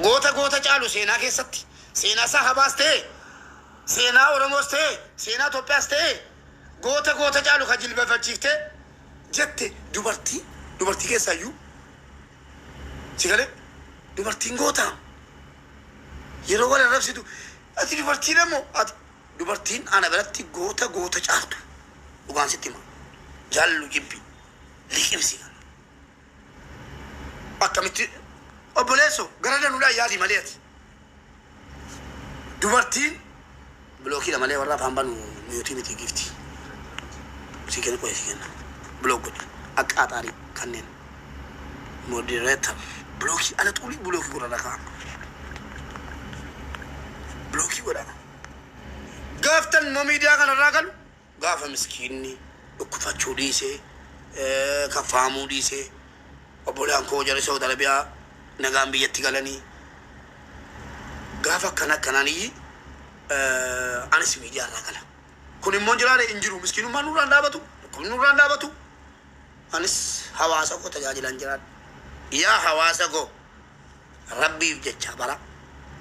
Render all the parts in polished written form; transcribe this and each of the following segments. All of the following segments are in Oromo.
Goota goota caalu seenaa keessatti, seenaa sahabaas ta'e, seenaa Oromoos ta'e, seenaa Itoophiyaas ta'e, goota goota caalu ka jilbeeffachiiftee jette dubartii, dubartii keessaayyuu si galee dubartiin goota yeroo wal arrabsitu ati dubartiin ammoo ati dubartiin ana biratti goota goota caaltu dhugaan sitti hima jaallu jibbi liqimsi kana. Akkamitti obboleesso gara danuudhaan yaadi malee ati. Dubartiin bilookiidha malee warra afaan banu miyuutii miti gifti. Si kenna qoye si kenna. Bilook godhi. Akka axaarii kanneen. Moderator. Bilookii ala xuulii bilookii godha rakaa. Bilookii godha. Gaaftan immoo miidiyaa kanarraa galu gaafa miskiinni dhukkufachuu dhiisee kaffaamuu dhiisee Obbolaan koo jarri Saudi Arabia nagaan biyyatti galanii gaafa akkana akkanaan iyyi anis miidiyaa irraa gala. Kun immoo hin jiraare hin jiru. Miskiinummaan nurraan dhaabatu, dhukkubni nurraan dhaabatu. Anis hawaasa koo tajaajilaan jiraadha. Yaa hawaasa koo Rabbiif jechaa bara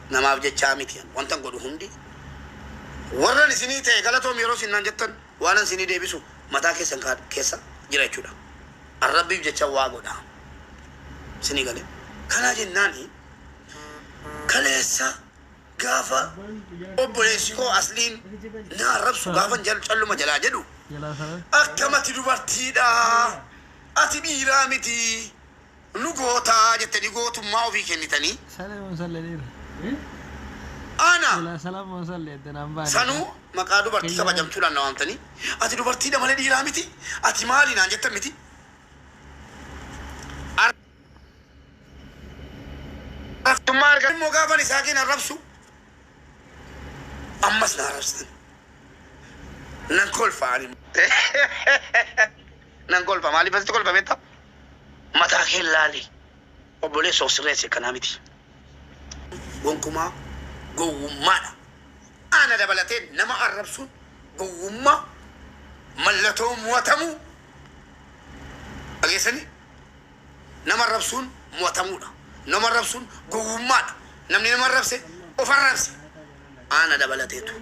namaaf jechaa miti an wantan godhu hundi warran isinii ta'e galatoomi yeroo isin naan jettan waanan isinii deebisu mataa keessan keessa jira jechuudha. An Rabbiif jechan waa godha. Isinii galee? Kanaa jennaani kaleessa gaafa obboleessi koo Asliin na arrabsu gaafan calluma jalaa jedhu akkam ati dubartiidha ati dhiiraa miti nu gootaa jettanii gootummaa ofii kennitanii Salee moo sallee dhiira? Ana Silaa salaam moo sallee adda naan baane. sanuu maqaa dubartii Kiyyaa. kabajamtuudhaan na waamtanii ati dubartiidha malee dhiiraa miti ati maali naan jettan miti. Arrabsummaa arga immoo gaafan isaaqiin arrabsu ammas na arrabsitan. Nan kolfa ani. Nan kolfa maaliif asitti kolfa beektaa? Mataa kee laali. Obboleessa of sirreessi akkanaa miti. Gonkumaa gowwummaadha. Ana dabalatee nama arrabsuun gowwummaa mallatoo mo'atamuu dhageessanii? Nama arrabsuun mo'atamuudha. Nama arrabsuun gowwummaadha. Namni nama arrabse of arrabse. Ana dabalateetu.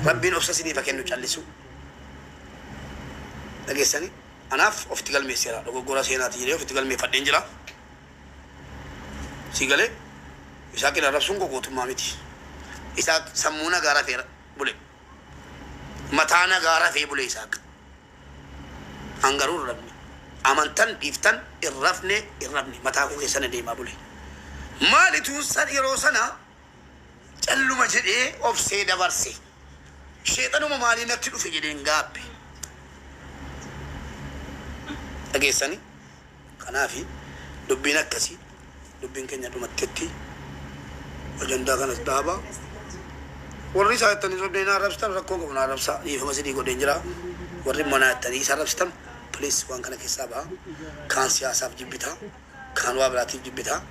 Rabbiin obsa isiniif ha kennu callisuu. Dhageessanii? Anaaf ofitti galmeesseera. Dogoggora seenaati jedhee ofitti galmeeffadheen jira. Sii galee? Isaaqin arrabsuun koo gootummaa miti. Isaaq sammuu nagaa rafee bule. Mataa nagaa rafee bule Isaaq. An garuu hin rafne. Amantan dhiiftan hin rafne hin rafne. Mataa koo keessa na deemaa bule. Maali tuun san yeroo sana calluma jedhee obsee dabarse. Sheexanuma maalii natti dhufe jedheen gaabbe. Dhageessanii? Kanaafi dubbiin akkasi dubbiin keenya dhumattetti ajandaa kanas dhaaba. Warri isaa jettanii sobdanii na arrabsitan rakkoo hin qabu na arrabsaa dhiifama isinii godheen jira. Warri immoo naa jettanii isa arrabsitan please waan kana keessaa baha. Kaan siyaasaaf jibbita, kaan waa biraatiif jibbita.